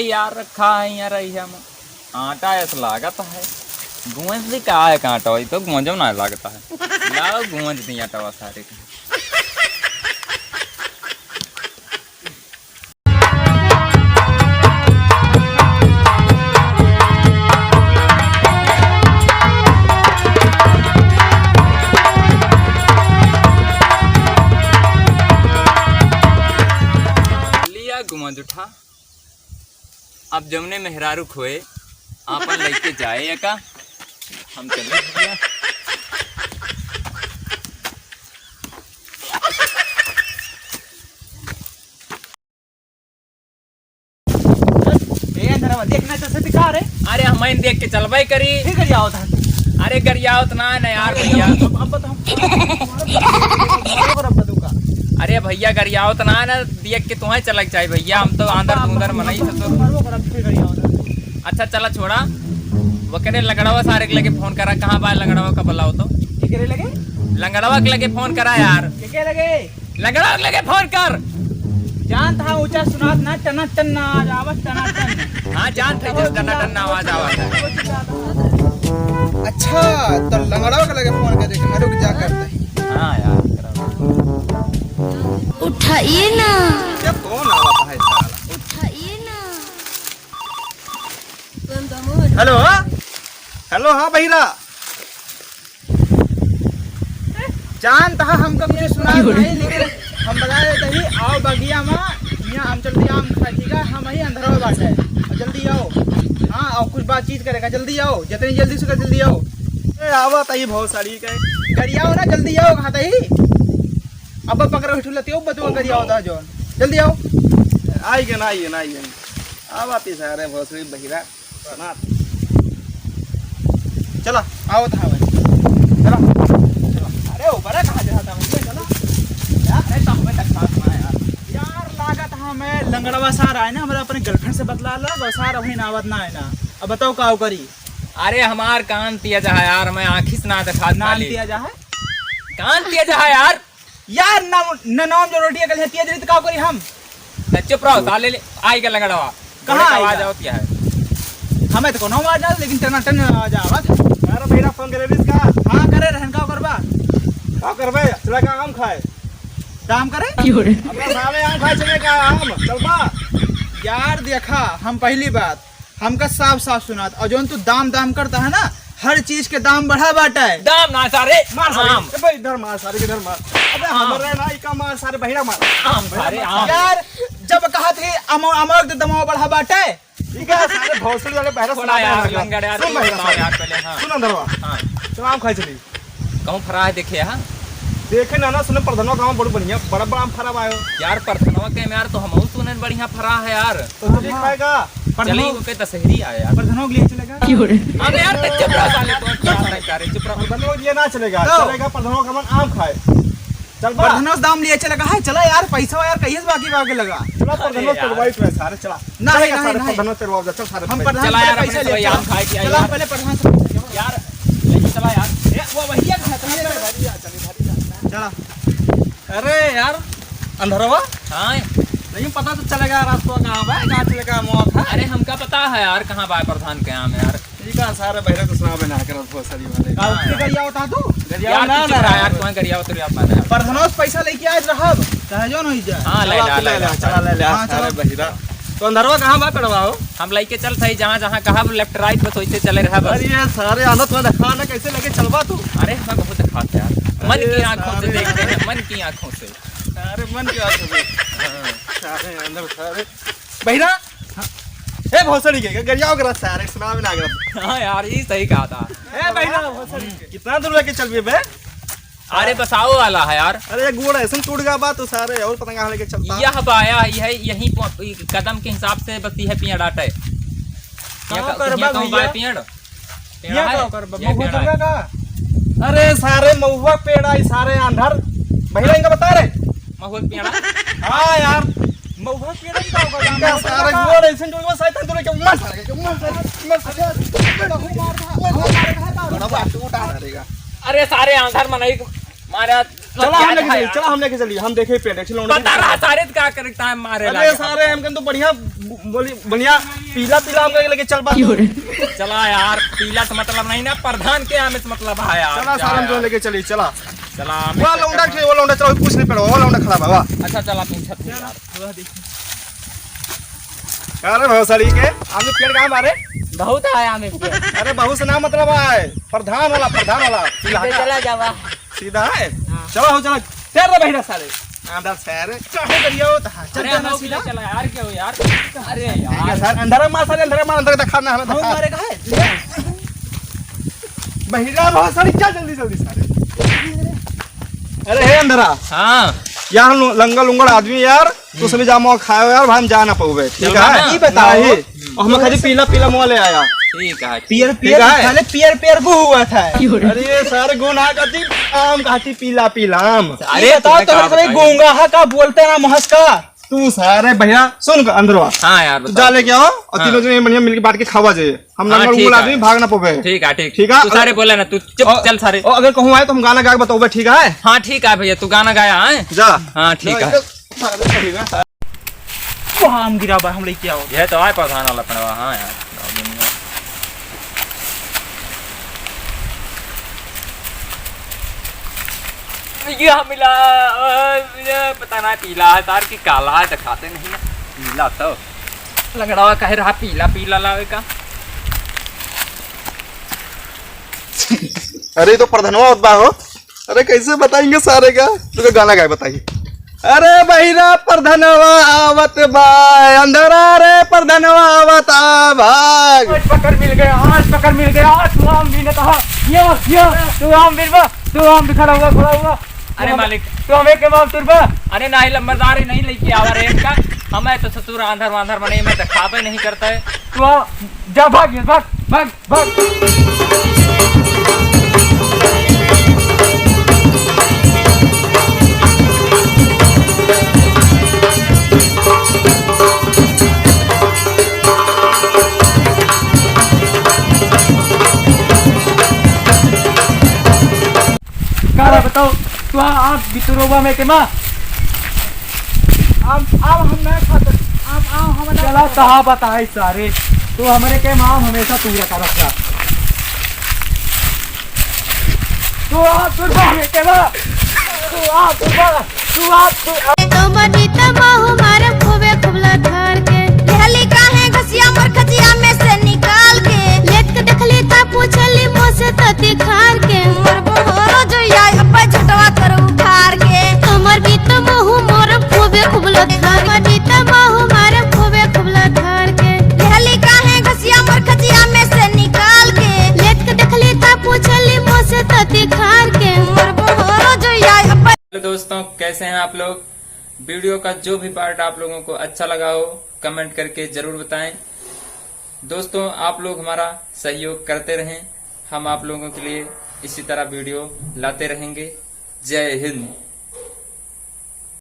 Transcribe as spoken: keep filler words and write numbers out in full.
यार रखा है यहाँ रही है, आटा ऐसा लागत है। गूंज दी का है कांटा, वही तो गूंजो ना लागता है। लाओ गूंज दी आटा सारे के। लिया गुमा जुठा, अब जौने मेहरारू खोए, आपन लइके जाए एका, हम चले भैया। ए, अंधरवा, देखना तो सती का रे? अरे, हम इन देख के चलबे करी। ठीक है, जाओ था। अरे, गरियावत ना है ना यार, भैया। अब, अब बताओ। अरे भैया, गरियावत ना है ना, देख के तुम्हें चलक चाही भैया, हम तो आंदर धुंदर मनई से तो। मरबो करब, फिर गरियावत ना। अच्छा, चला छोड़ा, वो करे लंगड़वा सारे के लगे फोन करा, कहाँ बा लंगड़वा का बुलाओ तो। के करे लगे? लंगड़वा के लगे फोन करा यार। के के लगे? लंगड़ा के लगे फोन कर। जानत हा ऊंचा सुनात ना, टना टन ना आवाज आवत, टना टन। हाँ, जानत है, जिस टना टन ना आवाज आवत है। अच्छा, तो लंगड़ा के लगे फोन कर देख, रुक जा करते हैं। हाँ यार, करा। उठाइए ना। क्या फोन आवत है साला? उठाइए ना। हेलो, हेलो, हाँ बहिरा। जानत हा हमका कुछ सुनात नहीं, लेकिन हम बता देते ही, आओ बगिया मा, यहाँ हम जल्दी आम खाए, ठीक है? हम ही अंधरवा बाटे, और जल्दी आओ। हाँ, और कुछ बातचीत करेगा, जल्दी आओ, जितनी जल्दी से जल्दी आओ। ए, आवत ही बहुत सारी के। गरियाओ ना, जल्दी आओ, कहा ही। अब पकड़ो हिठू लतियो, बतुआ गरियाओ दा जौन, जल्दी आओ। आई गन, आई गन, आई गन। आवत ही सारे भोसड़ी बहिरा। चला, आवत हा भाई। चला, चला। अरे, ऊपर है, कहाँ जाता हूँ? चला। यार, अरे, तो हमें तक साथ में यार। यार, लागत हा मैं लंगड़वा सार आए ना, हमरा अपने girlfriend से बतला ला, वो सार अभी ना आवत ना है ना। अब बताओ, का करी? अरे, हमार कान तिया जहा यार, मैं आँखी से ना दिखात ना खाली। तिया जहा? कान तिया जहा यार। यार, ना, ना नाम जो रोटी अकल है, तेज रीत का करी हम? त चुप रहो, साले ले, आई के लंगड़वा। कहाँ थोड़ा आवाज आएगा? आवत क्या है? हमें तो कोनो आवाज ना, लेकिन टनाटन आवाज आवत। यार, मेरा फोन करे रिस का? हाँ, करे रहन, का करबा? का करबे? चला का आम खाए? काम करे? क्यों रे? अपना साले आम खाए चले का आम, चलबा? यार, देखा, हम पहली बात, हमका साफ साफ सुनात, और जौन तू दाम दाम करता है ना, हर चीज के दाम बढ़ा बाटे। दाम ना सारे, मार सारे। आम। ए भाई, इधर मार सारे, इधर मार। अबे आम। हमरे ना, इका मार सारे, बहिरा मार। आम सारे, आम। यार, जब कहत ही अमो-, अमोक दे दमवा बढ़ा बाटे। ठीक है, सारे भोसड़ी वाले बहिरा थोड़ा सुना यार, देना लगा। लंगड़ यार, सुन तू बहिरा बताओ सारे। यार पहले, हाँ। सुन अंदरवा। हाँ। चल आम खाए चली। कहूँ फरा है देखे यहाँ? देखे ना, ना, सुने प्रधनवा गाँव बड़ी बढ़िया, बड़ा बड़ा आम फरा बा हो। यार, प्रधनवा के में यार तो हमहू सुने बढ़िया फरा है यार। तो तू भी हाँ, हाँ। खाएगा? चली, प्रधनवा, ओके दशहरी आए यार। प्रधनवा के लिए चलेगा? क्यों रे? अबे यार, तो चुप रहो साले, तो क्या है सारे, चुप रहो। प्रधनवा के लिए ना चलेगा, तो? चलेगा प्रधनवा का मन आम खाए। चल बा। प्रधनवा से दाम लिए चलेगा है, चला यार, पैसा यार, कहीं से बाकी बाकी लगा। चला, अरे प्रधनवा यार। तोड़वाई तो है सारे, चला। नहीं, चलेगा नहीं, सारे, नहीं। प्रधनवा तोड़वा जा, चल सारे हम भाई। प्रधान चला से यार, पहले अपने से ले भाई, चला। आम खाए के आई चला, यार। पहले प्रधान से। यार, लेके चला यार। ए, वो वही है, घर में। चला। अरे यार, अंधरवा? हाँ। लेकिन पता तो चलेगा रास्ता कहाँ बा, कहाँ चलेगा मुआ खा। अरे हमका पता है यार, कहाँ बा प्रधान के आम यार। ठीक है, सारे बहिरा तो सुनाबे ना करत हो सरी वाले। का हाँ। उसके गरिया होता तू? गरिया यार, ना, तू चुप ना। रहा यार, तुम्हें गरिया उतर यार पाना है। प्रधानों से पैसा लेके आज रहब, चाहे जो नहीं जाए। हाँ, ले चला, ला, ले ले ला, ला, चला, ले ले, हाँ, सारे चलो। बहिरा। तो अंधरवा कहाँ बा कड़वा हो? हम लेके चल थे, जहाँ, जहाँ कहब left right, बस वैसे चले रहब बस। अरे ये सारे आना तो देखा ना, कैसे लेके चलबा तू? अरे, हमें बहुत दिखाते यार। मन अरे की आंखों से सारे। देखते हैं, मन की आंखों से। सारे मन की आंखों से। हाँ। सारे अंदर सारे। बहिरा? हाँ। ए, भोसड़ी के, गरियाओ के रस सारे, सुना भी ना करत। हाँ यार, ये सही कहा था। ए, बहिरा, भोसड़ी के। कितना दूर लेके चलबे बे? अरे बस आओ वाला है यार। अरे गोड़ ऐसन टूट गया बा तो सारे और पतंगा लेके चलता। यह बाया, यह, यहीं पो-, कदम के हिसाब से बस यह पेड़ आटा है। कहाँ यह क-, पर यह बा कहूँ भैया? बाया पेड़? पेड़ यह है? का कर बा? यह महुआ पेड़ है। पेड़ का? अरे सारे महुआ पेड़ आई सारे आंधर। भैया इनका बता रहे। महुआ पेड़ है? हाँ यार। महुआ पेड़ का होगा? इनका सारे गोड़ ऐसन टूट गया, शैतान तू लेके मर सारे, मर सारे, मर सारे। बड़ा टूटा रहेगा। अरे सारे आंधर मनई मारा, चला, हम लेके चली, चला, हम लेके चली, हम देखे पेट, देख लो, बता रहा, सारे का करता है, मारे अरे लागे। सारे, हमकन तो बढ़िया, बोली, बढ़िया, पीला, पीला हमकन लेके चल बा। चला यार, पीला से मतलब नहीं ना, प्रधान के आमे से मतलब है यार। चला, सारे, हम तो लेके चली, चला। चला, वो लौंडा के, वो लौंडा, चला, पूछ नहीं पड़ा, वो लौंडा खड़ा बा, वाह। अच्छा, चला, पूछत है यार। अरे भौसड़ी के, आमे पेड़ कहाँ बारे? बहुत है आमे पेड़। अरे, बहुत से ना मतलब है, प्रधान वाला, प्रधान वाला, पीला सीधे का। चला जावा। सीधा है? हाँ। चला हो, चला। तेरे बहिरा सारे। अंदर सारे। काहे करिया होता है? चल, अरे, चल, हम लोग सीधा। चला यार, क्या हो यार? अरे ठीक है यार। सर, अंदर मार, सारे अंदर मार, अंदर दिखा ना हमें, हम दिखा। मारे का है? बहिरा बहुत सारी, चल जल्दी, जल्दी सारे। अरे हे अंधरा। हाँ। यार लो-, लंगड़ लुंगड़ आदमी यार, तू सभी जामो खायो यार, भाई हम जा ना पाउबे, ठीक चलो है? ना। ई बताओ। नहीं। और हम खाली पीला पीला मुआ ले आया। ठीक है। पियर ठीक पियर है। खाले पियर पियर गो हुआ था। अरे ये सारे गो ना कहती, आम कहती पीला पीला आम। अरे ये बताओ तुम्हें तो का भाई बताइए? गूंगा है का बोलते ना महस का? तू सारे भैया सुन अंदरवा। हाँ यार, तू बताओ। जा लेके आओ और हाँ। तीनों जने बढ़िया मिलके बांट के खावा जाए। हम हाँ, लंगड़ ठीक उंगड़ है। आदमी भाग ना पावे। ठीक है, ठीक। ठीक है? तू सारे बोले ना, तू चुप, और, चल सारे। और अगर कहूँ आए तो हम गाना गा के बताओ, ठीक है? हाँ, ठीक है भैया, तू गाना गाया है? जा। हाँ, ठीक जा, है। जा, सारे भैया। वहाँ हम गिरा बा, हम लेके आओ। यह तो आए प्रधान वाला पड़वा, हाँ यार। ये मिला, अ, ये पता ना पीला है तार की काला है, दिखाते नहीं ना। पीला तो लंगड़ावा कहे रहा पीला पीला लावे का। अरे, ये तो प्रधनवा होत बा हो। अरे, कैसे बताएंगे सारे का? तुझे गाना गाए बताइए। अरे, बहिरा प्रधनवा आवत बा, अंधरा रे प्रधनवा आवत आ भाग। आज पकड़ मिल गया, आज पकड़ मिल गया, आज तू आम बीनत हा। यो, यो, तू आम बीनबा, तू आम भी खड़ा हुआ, खड़ा हुआ। अरे तू हम-, मालिक। तू हमें के माम तुरबा। अरे नाही लंबरदार ही नहीं लेके आवा रे इनका। हमें तो ससुर आंधर वांधर मने में दिखावे नहीं करता है। तू आ, जा भाग, ये भाग, भाग। बस। का रे बताओ, तू आ, आप बितुरोबा में के माँ? आम, आम हम ना खाते। आम, आम हम ना चला खाते। कहा बताई सारे, तू हमरे के माँ हमेशा तू रहता रखता। तू आ, तू बा, के बा। तू आ, तू बा, तू आ, तू आ। तो मनी त महू मारे खूबे खूबला धार के। लेहली काहे घसिया मोर खचिया में से निकाल के। लेट के देखली त पूछली मोसे तती खार के। मोर बहरो जो या अब्बा झटवा कर उखाड़ के। हमर बीत महू मोर खूबे खूबला धार। हमर बीत महू मारे खूबे खूबला धार के। लेहली काहे घसिया मोर खचिया में से निकाल के। लेट के देखली त पूछली मोसे तती खार के। मोर बहरो जो या अब्बा। हेलो दोस्तों, कैसे हैं आप लोग? वीडियो का जो भी पार्ट आप लोगों को अच्छा लगा हो, कमेंट करके जरूर बताएं। दोस्तों, आप लोग हमारा सहयोग करते रहें, हम आप लोगों के लिए इसी तरह वीडियो लाते रहेंगे। जय हिंद।